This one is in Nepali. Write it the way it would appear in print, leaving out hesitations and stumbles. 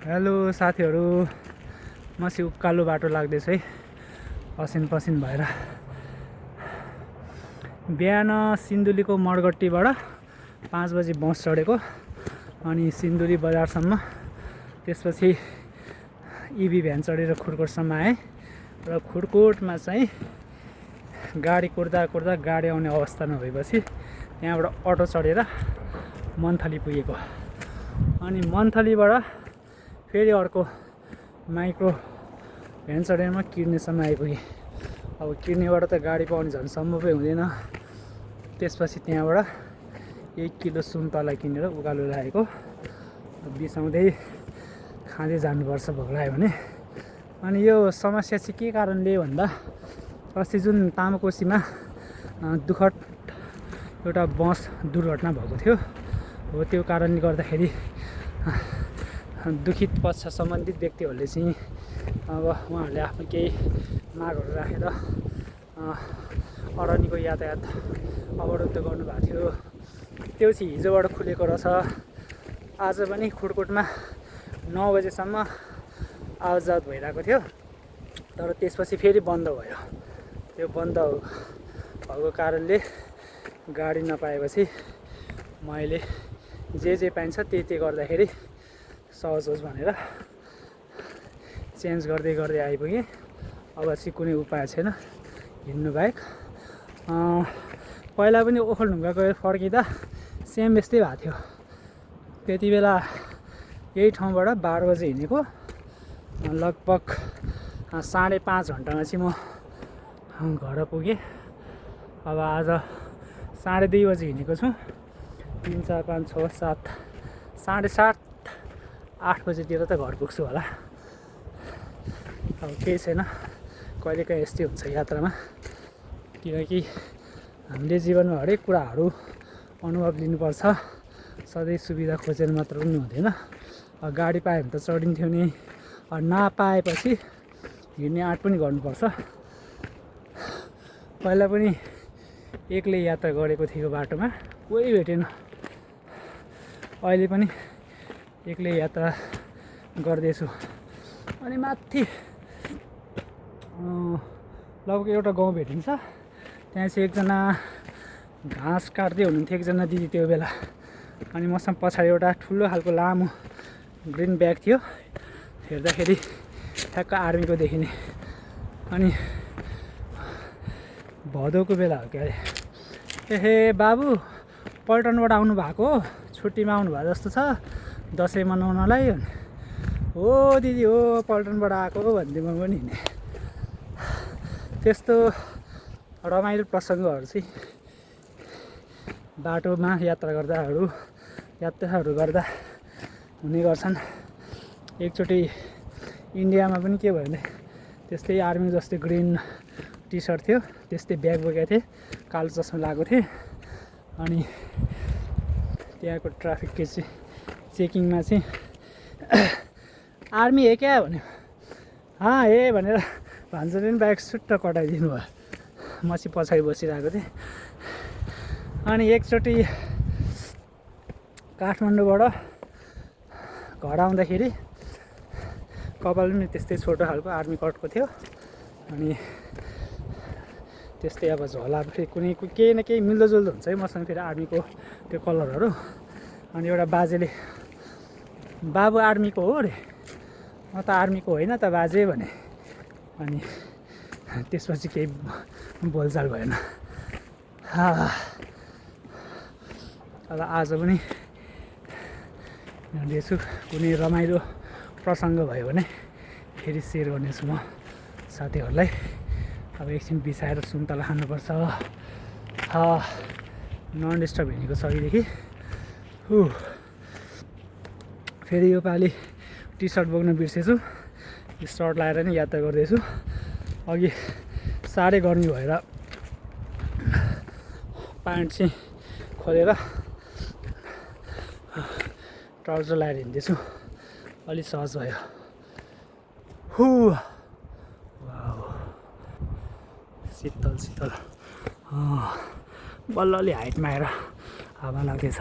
हेलो साथीहरू, म चाहिँ उकालो बाटो लाग्दैछु है, पसिन भएर। बिहान सिन्धुलीको मडगट्टीबाट 5 बजी बस चढेको, अनि सिन्धुली बजारसम्म, त्यसपछि इभी भ्यान चढेर खुडकोटसम्म आएँ। र खुडकोटमा चाहिँ गाडी कुर्दा गाडी आउने अवस्था नभएपछि त्यहाँबाट अटो चढेर मन्थली पुगेको। अनि मन्थलीबाट फेरि अर्को माइक्रो भ्यान चढेर म किर्नेसम्म आइपुगेँ। अब किर्नेबाट त गाडी पाउने झन् सम्भवै हुँदैन। त्यसपछि त्यहाँबाट 1 किलो सुन्तला किनेर उकालो लागेको। बिसाउँदै खाँदै जानुपर्छ भोक लाग्यो भने। अनि यो समस्या चाहिँ के कारणले भन्दा, अस्ति जुन तामाकोसीमा दुःखद एउटा बस दुर्घटना भएको थियो, हो त्यो कारणले गर्दाखेरि दुखित पक्ष सम्बन्धित व्यक्तिहरूले चाहिँ अब उहाँहरूले आफ्नो केही मागहरू राखेर अरनिको यातायात अवरुद्ध गर्नुभएको थियो। त्यो चाहिँ हिजोबाट खुलेको रहेछ। आज पनि खुडकोटमा 9 बजेसम्म आवाजात भइरहेको थियो, तर त्यसपछि फेरि बन्द भयो। त्यो बन्द भएको कारणले गाडी नपाएपछि मैले जे पाइन्छ त्यही गर्दाखेरि सहज होस् भनेर चेन्ज गर्दै आइपुगेँ। अब चाहिँ कुनै उपाय छैन हिँड्नु बाहेक। पहिला पनि ओखलढुङ्गा गएर फर्किँदा सेम यस्तै भएको थियो। त्यति बेला यही ठाउँबाट 12 बजे हिँडेको, लगभग 5.5 घन्टामा चाहिँ म घर पुगेँ। अब आज 2:30 बजे हिँडेको छु। 3, 4, 5, 6, 7, 7:30, 8 बजेतिर त घर पुग्छु होला। अब केही छैन, कहिलेकाहीँ यस्तै हुन्छ यात्रामा, किनकि हामीले जीवनमा हरेक कुराहरू अनुभव लिनुपर्छ। सधैँ सुविधा खोजेर मात्र पनि हुँदैन। गाडी पायो भने त चढिन्थ्यो नि, नपाएपछि हिँड्ने आँट पनि गर्नुपर्छ। पहिला पनि एक्लै यात्रा गरेको थियो बाटोमा, कोही भेटेन। अहिले पनि एक्लै यात्रा गर्दैछु। अनि माथि लगभग एउटा गाउँ भेटिन्छ, त्यहाँ चाहिँ एकजना घाँस काट्दै हुनुहुन्थ्यो, एकजना दिदी त्यो बेला। अनि मसँग पछाडि एउटा ठुलो खालको लामो ग्रिन ब्याग थियो। हेर्दाखेरि ठ्याक्क आर्मीको देखिने। अनि भदौको बेला हो क्या अरे। एहे बाबु, पल्टनबाट आउनु भएको हो, छुट्टीमा आउनु भएको जस्तो छ दसैँ मनाउनलाई। हो दिदी हो, पल्टनबाट आएको भन्दै म पनि हिँडेँ। त्यस्तो रमाइलो प्रसङ्गहरू चाहिँ बाटोमा यात्रा गर्दा हुने गर्छन्। एकचोटि इन्डियामा पनि के भयो भने त्यस्तै आर्मी जस्तै ग्रिन टी सर्ट थियो, त्यस्तै ब्याग बोकेको थिएँ, कालो चस्मा लगाएको थिएँ। अनि त्यहाँको ट्राफिक चेकिङमा चाहिँ आर्मी हे क्या भन्यो। हाँ हे भनेर भान्जोले पनि ब्याग सुट्ट कटाइदिनु भयो। म चाहिँ पछाडि बसिरहेको थिएँ। अनि एकचोटि काठमाडौँबाट घर आउँदाखेरि कपाल पनि त्यस्तै छोटो खालको आर्मी कटको थियो। अनि त्यस्तै अब झोला फेरि कुनै केही न केही मिल्दोजुल्दो हुन्छ है मसँग फेरि आर्मीको त्यो कलरहरू। अनि एउटा बाजेले, बाबु आर्मीको हो अरे। म त आर्मीको होइन त बाजे भने। अनि त्यसपछि केही बोलचाल भएन। अब आज पनि हिँड्दैछु, कुनै रमाइलो प्रसङ्ग भयो भने फेरि सेयर गर्नेछु म साथीहरूलाई। अब एकछिन बिसाएर सुन्तला खानुपर्छ। नन डिस्टर्ब हिँडेको छ अघिदेखि। फेरि योपालि टी सर्ट बोक्न बिर्सेछु, सर्ट लगाएर नै यात्रा गर्दैछु। अघि साह्रै गर्मी भएर प्यान्ट चाहिँ खोलेर ट्राउजर लगाएर हिँड्दैछु, अलिक सहज भयो। शीतल बल्ल अलि हाइटमा आएर हावा लाग्दैछ।